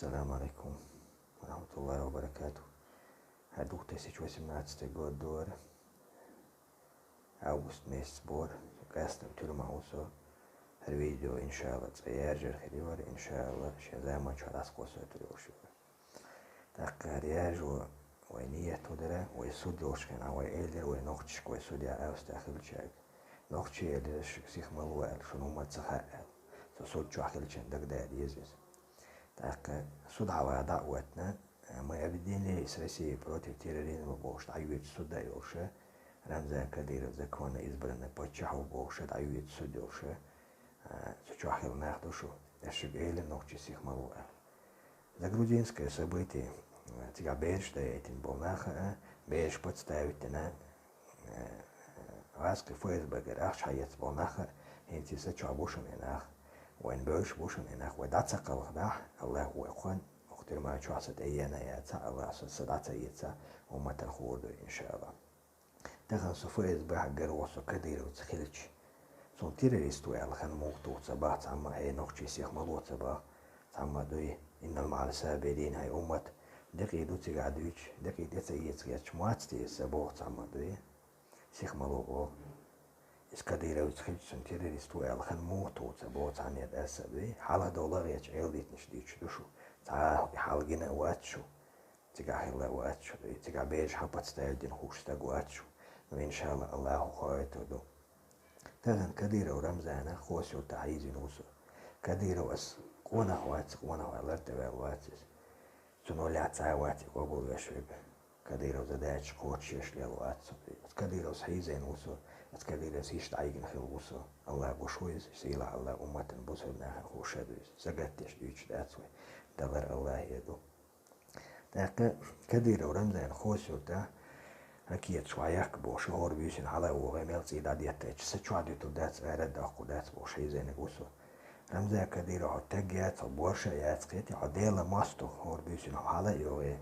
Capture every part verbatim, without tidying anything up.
Ассаламу алейкум ва рахматуллахи ва баракатух. ХӀара две тысячи восемнадцатый год дора. Август месяц бора. Къаьстта тюрьма ву со. ХӀара видео, иншалла, цӀа яржар хир ю вара, иншалла, шен заман чохь дӀасакхоссийтар йолуш ю вара. ТӀаккха хӀара яржо вай ниет хӀу дара, вай суд йолчу хенахь вай элира вай нохчашка, вай судья Австрия хилчаьрга. Нохчий элира, шуьга сиха ма ло аьлла, шуна хӀумма ца хаьа аьлла. Со суд чохь хилча дагадала деза иза. ТӀаккха суд хьалха дӀа а оьттина, мы объединились с Россией против терроризма бохуш дӀайоьцу суд а йолуша, Рамзан Кадыров законно избранный паччахь ву бохуша дӀайоьцу суд йолуша, а, цу чохь хилла нах ду шу, ас шуьга элира нохчий сиха ма ло аьлла. За грузинское событие, а, цигахь бераш дӀаяйтина болу нах а, бераш подставить дина, э, гӀаскхи ФСБ-гара ахча хьаэцна болу нах а, хӀинца и са чохь бу шуна и нах. Вайна бевзаш бу шуна и нах. Вай дӀа ца кхалхадахь, Аллах вай кхойна, оха тюрьма чохь сан тӀе еана а яцахь, Аллах сан са дӀа ца эцахь, умматан хуур ду, иншалла. Тахана со ФСБ-хь гар ву со Кадыровца хилча. Суна террорист ву аьлла хан муха туху ца баха цхьамма, хӀей нохчий сиха ма ло ца баха цхьамма дуй, иннал маӀал сабирин, хӀай уммат, декъий ду цигахь дуьйцуш, декъий тӀе ца эца гӀерташ, моаца те иза ца боху цхьамма дуй, сиха ма ло боху. Иза Кадыровца хилча суна террорист ву аьлла хан муха туху ца боху цхьанне аса дуй, хьалха долу а гӀерташ Ӏел дитнаш дуьйцуш ду шу, цхьа а хьалгина а вац шу. Цигахь хилла а вац шу, и цигахь бераш хьан подставить дина хууш стаг вац шу. Ну, иншалла, Аллахо хоуьйтур ду. Тахана Кадыров Рамзана Хоси-Юьртахь хьийзина ву со. Кадыров ас къонах вац, къонах ваьлла лартӀе ваьлла вац иза. Цу нолехь цхьа а вац и къобалвеш верг. Кадыров задача кхочушъеш лелла вац со. Ас Кадыровс хьийзина ву со. Ас Кадыровс иштта Ӏийгина хилла ву со. Аллах гуш ву иза, сийлахь Аллах умматан бусалба нахана хууш ду иза. Сагатдеш дуьйцуш дац вай. Далар Аллахе ду. ТӀаккха Кадыров Рамзан Хоси-Юьртахь ракеташ ван яккха бохуш, хӀора буьйсина хьала а вогӀий, мел цӀий дӀадеттача, са чохь дуьтур дац, ара а доккхур дац бохуш, хьийзийнарг ву со. Рамзан Кадыров, хьо таг яц, хьо борша а яц, кхетий, хьо Делан мостагӀа, хӀора буьйсина хьо хьала а йогӀий.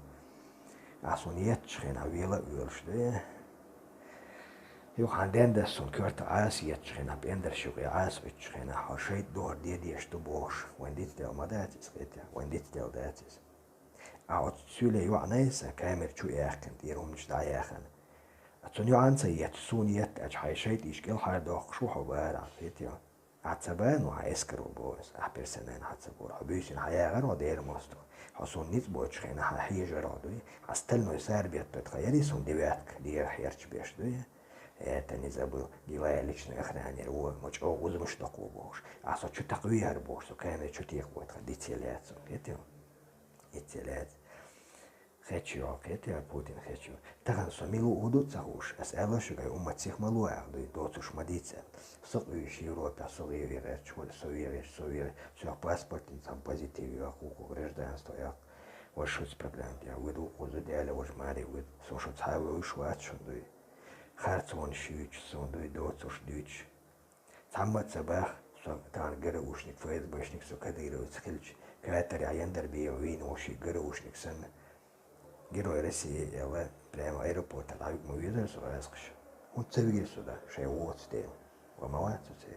Ахь суна еттачу хенахь вела а воьлуш дуй. Юха хьан ден дас суна коьрта Ӏаса еттачу хенахь, пӀендарш юкъе Ӏаса Ӏуьттачу хенахь, хьо шайтӀа духар де дезаш ду бохуш, вайн дицделла ма дац иза, кхетий, вайн дицделла дац иза. Ахь оцу суьйле йоӀанай сан камера чу яьккхина, тӀера хӀуманаш дӀа а яьхна. Цунна йоӀана ца етта, суна етта аьлча, хьайн шайтӀа иштта кӀелхьардоккхуш ву хьо бара, кхетий? Ахь ца бан ву, хьан эскаро боху аса, ахь персонально хьан ца бора. Хьо буьйсина хьан ягӀар хьо Делан мостагӀа. Хьо суна ницкъ боцучу хенахь хьан хьежар хьо дуй. Хьан стальной сар беттойта хьан яри суна девятка дегӀах ярчу беш дуй. Это не забыл. Гилая личный охранник, во, ма чӀогӀа гӀузамаш доккху бохуш. Ахь со чу такхавехьара бохуш, со камера чу текхавойта хьан дицъелла яц со, кхетий? Дицъелла яц. Хечо, кхетий, Путин хечо. Тахана со мила ву ду ца хууш. Ас аьлла шуьга, уммат сиха ма ло аьлла дуй, доцурш ма дийца. Со къуьйсуш Европе, со гӀийгӀи гӀерташ, хӀора со вегӀеш, со вегӀе. Соьх паспортин цхьа позитив йоккху, гражданство йоккху. Ваш шуц программа тӀехь вуьду, кхуза Дела, ваш маре вуьду. Со шу цхьа а вевзаш вац шун дуй. Харцонаш юьйцуш суна дуй, доцурш дуьйцуш. Цхьамма а ца баха, со тахана ГРУшник, ФСБшник со Кадыровца хилча, Катаре Яндарбиев вийна волу ши ГРУшник санна, Герой России аьлла, прямо аэропортехь дӀавига ма везара со гӀаскхаша. ХӀунда ца вигира со да, шайн воцу дела? Ва ма вац оцу.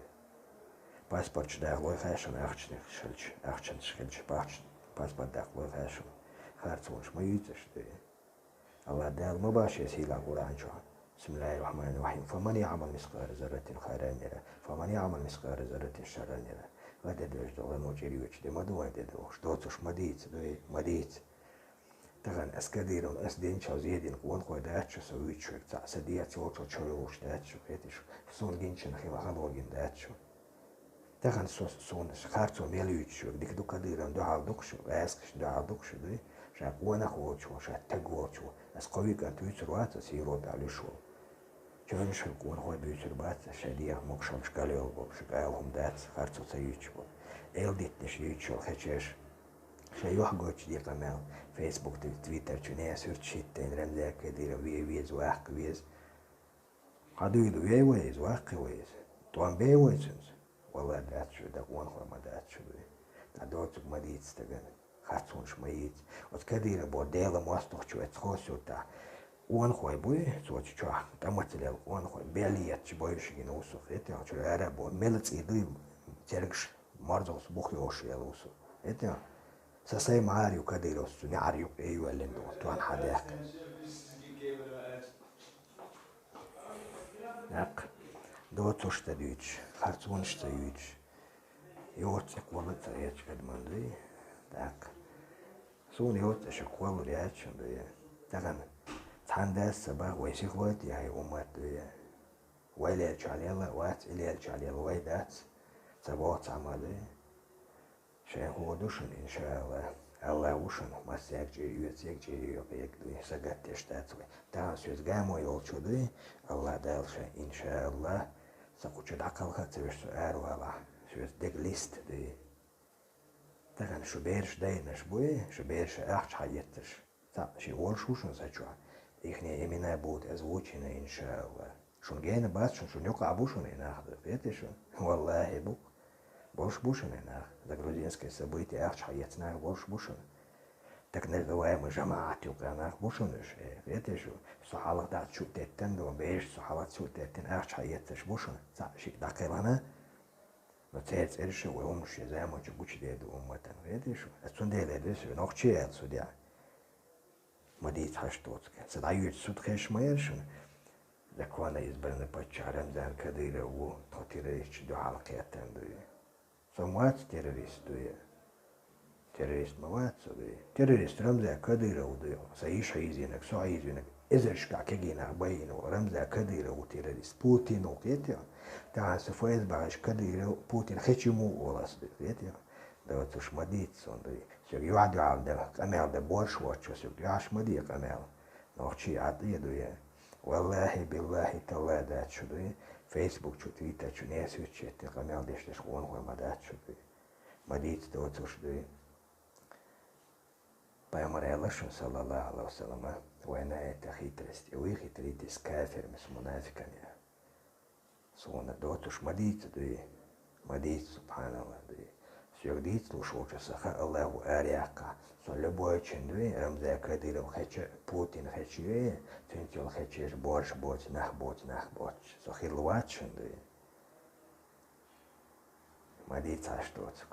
Паспорташ дахлой хаьа шуна ахчанаш хилча, ахчанаш хилча, пахча-, паспорт дахлой хаьа шуна. Харцонаш ма юьйцуш дуй. Аллах Дала ма башхе сийлахь Къуръан чохь. Бисмиллахир-рахманир-рахим. Фаман яъмал мискъала зарратин хайран яра, фаман яъмал мискъала зарратин шарран яра. Ва де доьжу долу ночир юьйцу де ма ду вайн де дохуш. Доцуш ма дийца, дуй, ма дийца. Тахана ас Кадыровна ас динчал зедина къонахой дац шу, со вуьйцуш верг цхьаъ, сан дегӀаца йолчо чо йолуш дац шу, кхетий шу. Суна гинчун хила хало гина дац шу. Тахана со, суна харцо мел юьйцуш верг дика ду, Кадыровна дуьхьал ду-кх шу, гӀаскхашна дуьхьал ду-кх шу дуй, ша къонах волчо, ша таг волчо. Ас кхо вуьйкӀант вуьйцур вац ас Европехь луьйш волу. Чевнаш хила къонахой буьйцур бац ас, шайн дегӀан могушаллаш галйолу болу, шу кӀала хӀума дац, харцо ца юьйцуш болу. Эл дитнаш юьйцуш йолу хечеш. Шайн юьхь гойтуш декъа мел, Facebook, Twitter чу нехан суьрташ хӀиттийна, Рамзан Кадыров ве веза, ваккха веза. Хьан дуйла вей вай иза, ваккхи вай иза? ТӀом бей вай цуьнца? Валлай, дац шу, дан къонахой ма дац шу дуй. ДӀадоцург ма дийца стагана, харцонаш ма йийца. Оцу Кадыров боху Делан мостагӀчо оцу Хоси-Юьртахь къонахой буй, цо цу чохь тӀамаца лелла къонахой, бел етташ бойуш гина ву со, кхетий, чуьра ара а боху, мела цӀий дуй, цергаш, морзалц бух йолуш елла ву со, кхетий. Са сай мара ю Кадыровс, цу неӀар юкъе йоаллина ду, тон хьадаьккха. ТӀаккха доцурш дан дуьйцуш, харцонаш ца юьйцуш, йоццу цӀе кхолла ца гӀерташ адаман дуй. ТӀаккха суна йоццу цӀе ша кхоллар яц шуна дуй. Тахан цхьана дас ца баха вай сихлойта яхье уммат дуй. Вай лелачохь лела а вац, и лелачохь лела вай дац, ца боху цхьамма дуй. Шайн хӀун ду шуна, иншааллахӀ. АллахӀ ву шуна, массаьрга чӀир оьцург, чӀир йоькъург дуй, сагатдеш дац вай. Тахана соьца гамо йолчо дуй, АллахӀ Дала ша, иншааллахӀ, сан кху чу дӀакхалха а ца веш со аравалахь, соьца дега листа дуй. Тахана шу бераш дайнарш буй, шу бераша ахча хьаэцарш. Цхьаъ шиъ волуш ву шуна сан чохь. Ихнийн имена будут озвучены, иншааллахӀ. Шуна гена бац шуна, шуна юкъахь бу шуна и нах, кхетий шу? ВаллахӀи бу. Болуш бу шуна и нах. За грузинские события ахча хьаэцна нах болуш бу шуна. Так называемый жамаӀат юкъа нах бу шуна уьш, э, кхетий шу? Со хьалха дац шу теттина ду, беш со хьалха шу теттина ахча хьаэцарш бу шуна. Цхьаъ шиъ дӀакхелхина, но церан цӀераш а вай хӀуманаш шен заманчу гучудер ду умматана, кхетий шу? Ас цундела дуьсу нохчий аьлла цу дехьа. Ма дийца хьаш доцург. Сан дӀайоьдучу сутхеш ма яра шуна. Законно избранный паччахь Рамзан Кадыров ву, тхо террористашна дуьхьал кхеттана дуй. Со ма вац террорист дуй. Террорист ма вац со дуй. Террорист Рамзан Кадыров ву дуй. Сан йиша хьийзийнарг, со хьийзийнарг, эзаршкахь кегийнах байина ву Рамзан Кадыров ву террорист. Путин ву, кхетий хьуна? Тахана сан ФСБ-хаша Кадыров, Путин хечи ма ву олу ас дуй, кхетий хьуна? Доцурш ма дийца суна дуй. Соьга юьхь-дуьхьал дан, къамел дан борш воцчо соьга юьхьаш ма де къамел. Нохчий Ӏад а дуй. ВаллахӀи, биллахӀи, талла дац шу дуй. Фейсбук чу, Твиттер чу несуьйту шетта къамел деш деш къонахой ма дац шу дуй. Ма дийца доцурш дуй. Пайхамар аьлла шуна, саллаллахӀу Ӏалайхи ва саллама, вайна это хитрость, и вуй хитрить с кафирами, с мунафиками. Суна доцурш ма дийца дуй, ма дийца, субхьаналлахӀ, дуй. Соьга дийца луш волчо сан хаа АллахӀа араяккхахь, со любой чин дуй, Рамзан Кадыров хеча, Путин хеча юй, цуьнца йолу хечеш борш боцу, нах боцу, нах боцуш. Со хилла вац шуна дуй. Ма дийца хьаш доцург.